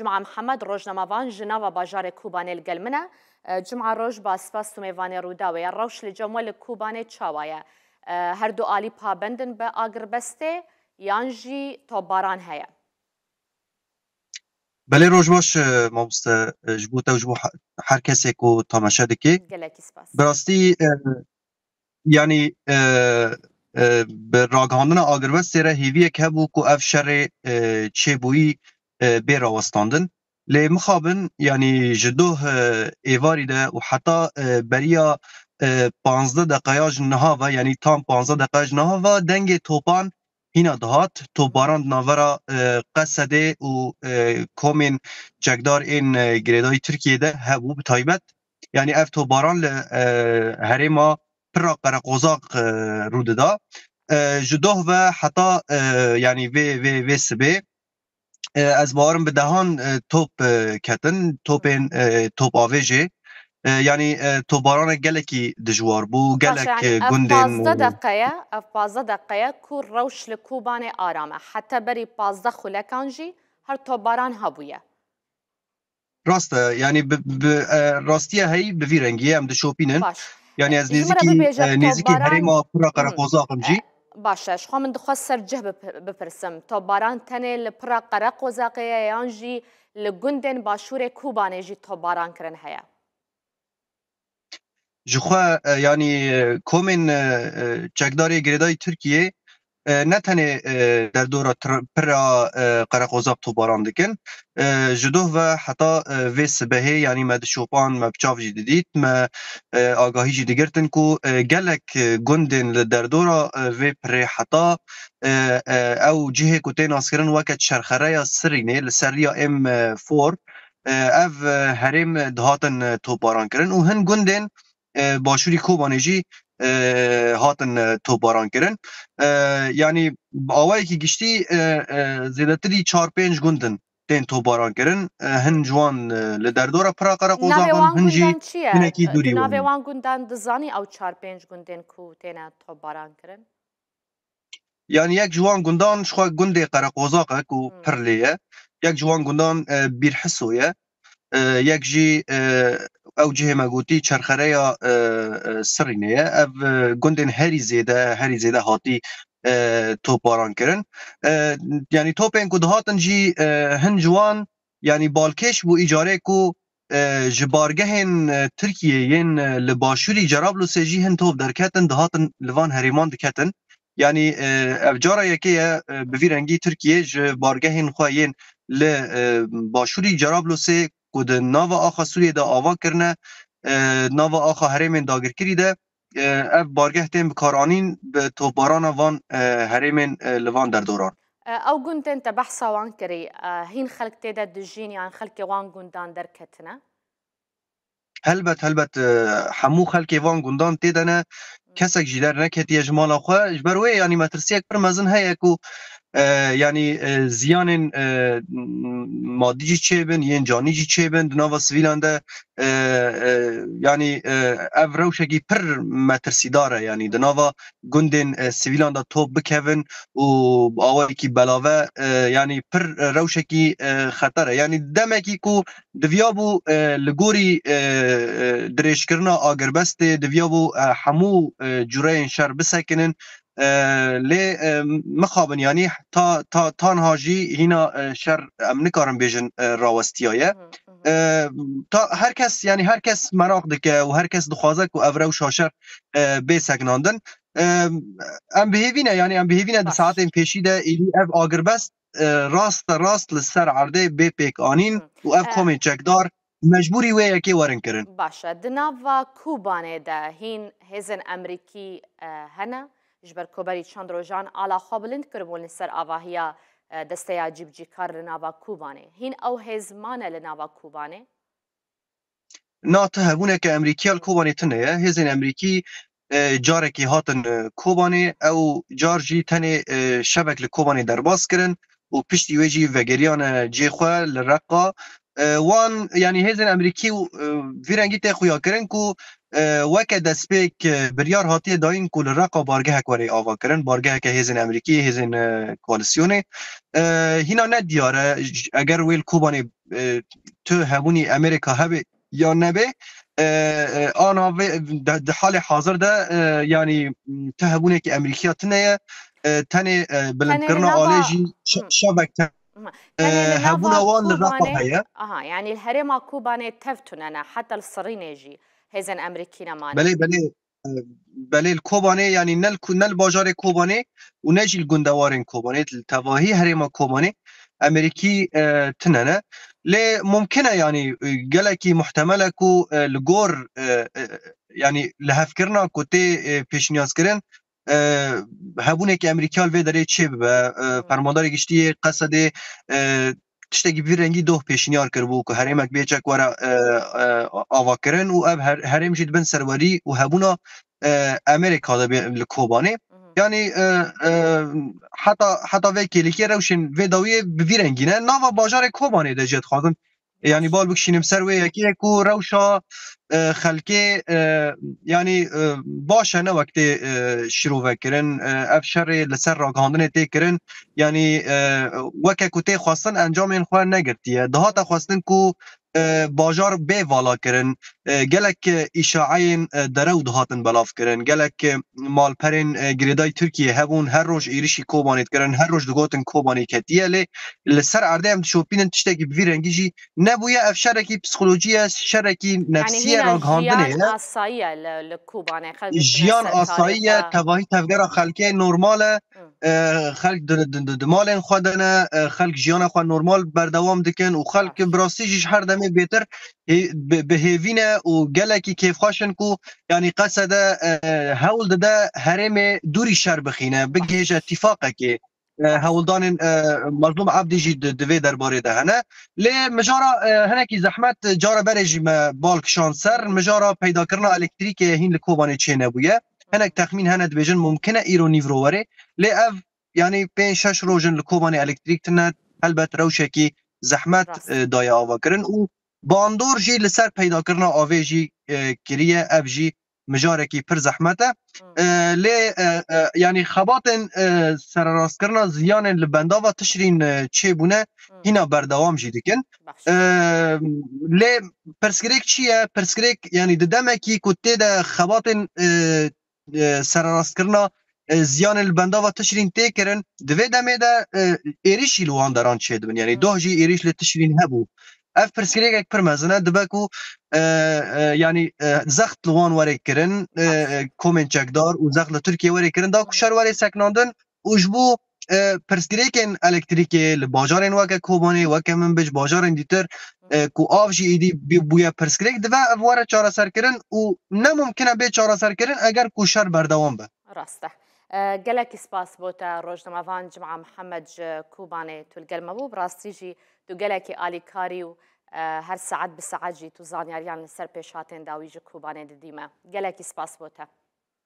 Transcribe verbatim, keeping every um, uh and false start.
Cuma Mihemed, rojnamevan ji nava bajarê Kobanê li gel min e. E, Cuma roj, ba spas tu mêvanê Rûdawê ye. Rewş li cem we li Kobanê çawa ye? E, her du alî pabend in bi agirbestê yan jî topbaran heye? Belê, roj baş, e, mamoste, e, ji bo te û ji bo he-, her kesê ku temaşe dike. Gelekî spas. Bi rastî, e, yanî, e, e, bi ragihandina agirbestê re hêviyek hebû ku ev şerê, e, çêbûyî, e, bê rawestandin. Lê mixabin, yanî ji doh, e, êvarî de û heta, e, beriya, e, panzdeh deqeya ji niha ve, yanî tam panzdeh deqeya ji niha ve dengê topan hîna dihat. Topbaran di navbera, e, Qesedê û, e, komên çekdar ên, e, girêdayî Tirkiyê de hebû bi taybet. Yanî ev topbaran li, e, herêma Pira Qereqozaq, e, rû dida. E, ji doh ve heta, e, yanî vê, vê, vê sibê, e, ez bawerim bi dehan, e, top, e, ketin, topên, e, top avê jê. E, yanî, e, topbaranek gelekî dijwar bû, Baş e, gelek, yanî e, ev gundên pazdeh deqe ye, ev pazdeh deqe ye ku rewş li Kobanê aram e. Heta berî pazdeh xulekan jî her topbaran hebûye. Rast e, yanî bi, bi, e, rastiya heyî bi vî rengî ye, em dişopînin. Baş. Yanî ez Ji min re nêzîkî, bibêje, e, nêzîkî topbaran, herêma Pira hmm, Qereqozaq im jî. E, baş e, ji xwe min dixwest ser cih bipir-, bipirsim. Topbaran tenê li Pira Qereqozaqê ye yan jî li gundên başûrê Kobanê jî topbaran kirin heye? Ji xwe, e, yanî, e, komên, e, e, çekdarê girêdayî Tirkiyê, e, ne tenê, e, derdora tir-, Pira, e, Qereqozaq topbaran dikin. E, ji doh ve heta, e, vê sibehê, yanî me dişopan, me bi çav jî didît, me, e, agahî jî digirtin ku, e, gelek, e, gundên li derdora, e, vê pirê heta, e, e, ew cihê ku tê naskirin weke çerxereya Sirînê li ser riya M four, e, ev, e, herêm dihatin, e, topbaran kirin û hin gundên, e, başûrî Kobanê jî, e, hatin, e, topbaran kirin. E, yanî bi awayekî giştî, e, e, zêdetirî çar pênc gund in tên topbaran kirin. E, hin ji wan, e, li derdora Pira Qereqozaq in, hin jî hinekî dûrî wan in. Navê wan gundan dizanî, ew çar pênc gundên ku têne topbaran kirin? Yanî yek ji wan gundan ji xwe gundê Qereqozaq e ku Hmm. pir lê ye. Yek ji wan gundan, e, Bîrhiso ye. E, yek jî, e, ew cihê me gotî çerxereya, e, e, Sirînê ye. Ev, e, gundên herî zêde, herî zêde hatî, e, topbaran kirin. E, yanî topên ku dihatin jî, e, hin ji wan, yanî balkêş bû îcarê ku, e, ji bargehên, e, Tirkiyê yên, e, li başûrî Cerablûsê jî hin top derketin, dihatin li van herêman diketin. Yanî, e, ev cara yekê ye, e, bi vî rengî Tirkiye ji bargehên xwe yên li, e, başûrî Cerablûsê ku di nava axa Sûriyê de ava kirine, e, nava axa herêmên dagirkirî de, e, ev bargeh tên bikaranîn bi topbarana van, e, herêmên, e, li van derdoran. E, ew gund tên te behsa wan kirî, e, hîn xelk tê de dijîn yan xelkê wan gundan derketine? Helbet, helbet, e, hemû xelkê van gundan tê de ne, kesek jî derneketiye ji mala xwe. Ji ber wê, yanî, metirsiyek pir mezin heye ku, e, yanî, e, ziyanên, e, m-, madî jî çêbin, yên canî jî çêbin di nava sivîlan de, e, e, yanî, e, ev rewşekî pir metirsîdar e, yanî di nava gundên, e, sivîlan de top bikevin û bi awayekî belave, e, yanî pir rewşekî, e, xeter e. Yanî demekî ku diviyabû, e, li gorî, e, e, dirêjkirina agirbestê, diviyabû, e, hemû, e, cûreyên şer bisekinin. E, lê, e, mixabin, yanî ta, ta, ta niha jî hîna, e, şer em nikarin bêjin, e, rawestiyaye. Hı hı. E, ta, her kes, yanî her kes meraq dike û her kes dixwaze ku ev rewşa şer, e, bê sekinandin. E, em bi hêvî ne, yanî em bi hêvî ne di Baş. saetên pêşî de êdî ev agirbest, e, raste rast li ser erdê bê pêk anîn Hı. û ev E, komên çekdar mecbûrî wê yekê werin kirin. Baş e. Di nava Kobanê de hîn hêzên Emerîkî, e, hene? Ji ber ku berî çend rojan ala xwe bilind kiribûn li ser avahiya, e, desteya cîbicîkar li nava Kobanê. Hîn ew hêz mane li nava Kobanê? Na, ti hebûneke Emerîkiya li Kobanê tune ye. Hêzên Emerîkî, e, carekê hatin, e, Kobanê, ew car jî tenê, e, şevek li Kobanê derbas kirin û piştî wê jî vegeriyane cê xwe li Reqa. E, wan, yanî hêzên Emerîkî û, e, vî rengî tê xuyakirin ku, e, weke destpêk, e, biryar hatiye dayîn ku li Reqa bargehek were avakirin, bargeheke hêzên Amerîkî, hêzên, e, koalîsyonê. E, hîna ne diyar e, j-, eger wê li Kobanê, e, tu hebûnî Amerîka hebe ya nebe, e, e, ana vê, de, di halê hazir de, e, yanî, m, tu hebûnekî Amerîkiya tune ye, e, tenê, e, Tenê li bilindkirina nava, alê jî şe-, hmm, şevek te-, hmm. e, Tenê li hebûna nava wan li Reqa Kobanê, heye. Aha, yanî li herêma Kobanê tev tune ne, heta li Sirînê jî hêzên Amerîkî ne mane. Belê, belê, e, belê li Kobanê, yanî ne li ku-, ne li bajarê Kobanê û ne jî li gundewarên Kobanê, li tevahî herêma Kobanê Amerîkî, e, tune ne. Lê mumkin e, yanî, e, gelekî muhtemel e ku, e, li gor, e, e, yanî lihevkirina ku tê, e, pêşniyazkirin, e, hebûnekî Amerîkî ya li vê derê çêbibe. E, Hmm. Fermandarê Giştî yê Qesedê, e, tiştekî bi vî rengî doh pêşniyar kiribû ku herêmek bê çek were, e, e, avakirin û ev her-, herêm jî di bin serwerî û hebûna, e, Amerîka de bê li Kobanê. Mhm. Yanî, e, e, heta, heta vê kêlîkê rewşên vê dawiyê bi vî rengî ne. Nava bajarê Kobanê de jê dixwazin, yanî, Baş. Bal bikişînim ser wê yekê ku rewşa, e, xelkê, e, yanî, e, baş e, ne wek tê, e, şîrove kirin. E, ev şerê li ser ragihandinê tê kirin. Yanî, e, weke ku tê xwestin encamên xwe negirtiye. Dihate xwestin ku, e, bajar bê vala kirin. E, gelek, e, îşaeyên, e, derew dihatin belav kirin. Gelek, e, malperên, e, girêdayî Tirkiyê hebûn, her roj êrişî Kobanê dikirin, her roj digotin Kobanê ketiye. Lê li ser erdê em dişopînin, tiştekî bi vî rengî jî nebûye. Ev şerekî psîkolojî ye, şerekî Yanî nefsî ye, hîna ragihandinê jiyan ye. Asayî ye li, li Kobanê. Xelk diçine Jiyan ser asayî ye, karê xwe. Tevahî tevgera xelkê normal e. Hmm. E, xelk di, di, di, di malên xwe de ne, e, xelk jiyana xwe normal berdewam dikin û xelk Baş. Bi rastî jî ji her demê bêtir hê-, bi, bi hêvî ne û gelekî kêfxweş in ku, yanî, Qesede, e, hewl dide herêmê dûrî şer bixîne, bigihêje tîfaqekê. E, hewldanên, e, Mazlûm Ebdî jî di, di vê derbarê de hene. Lê mijara, e, hinekî zehmet, cara berê jî me bal kişand ser. Mijara peydakirina elektrîkê hîn li Kobanê çênebûye. Hinek texmîn hene dibêjin mumkin e îro nîvro were. Lê ev, yanî, pênc şeş roj in li Kobanê elektrîk tine, helbet rewşekî zehmet, Rast. E, daye avakirin û bandor jî li ser peydakirina avê jî, e, kiriye. Ev jî mijarekî pir zehmet e. Hmm. E, lê, e, e, yanî xebatên, e, sererastkirina ziyanên li bendava Tişrîn, e, çêbûne Hmm. hîna berdewam jî dikin. Baş. E, lê pirsgirêk çi ye? Pirsgirêk, yanî di demekî ku tê de xebatên, e, e, sererastkirina, e, ziyanên li bendava Tişrîn tê kirin, di vê demê de, e, êrişî li wan deran çêdibin. Yanî Hmm. doh jî êrîş li Tişrîn hebû. Ev pirsgirêkek pir mezin e. Dibe ku, e, e, yanî, e, zext li wan were kirin, e, Baş. E, komên çekdar û zext li Tirkiye were kirin, da ku Hmm. şer were seknandin û ji bo, e, pirsgirêkên elektrîkê li bajarên weke Kobanê, weke Minbic, bajarên dîtir, Hmm. e, ku av jî êdî bî-, bûye pirsgirêk, dibe ev were çareserkirin û ne mumkin e bê çareserkirin eger ku şer berdewam be. Rast e. E, gelekî spas bo te, rojnamevan Cima Mihemed ji Kobanê tu li gel me bû. Bi rastî jî tu gelekî alîkarî û, e, her saet bi saet jî tu zanyariyan li ser pêşhatên dawî ji Kobanê didî me. Gelekî spas bo te.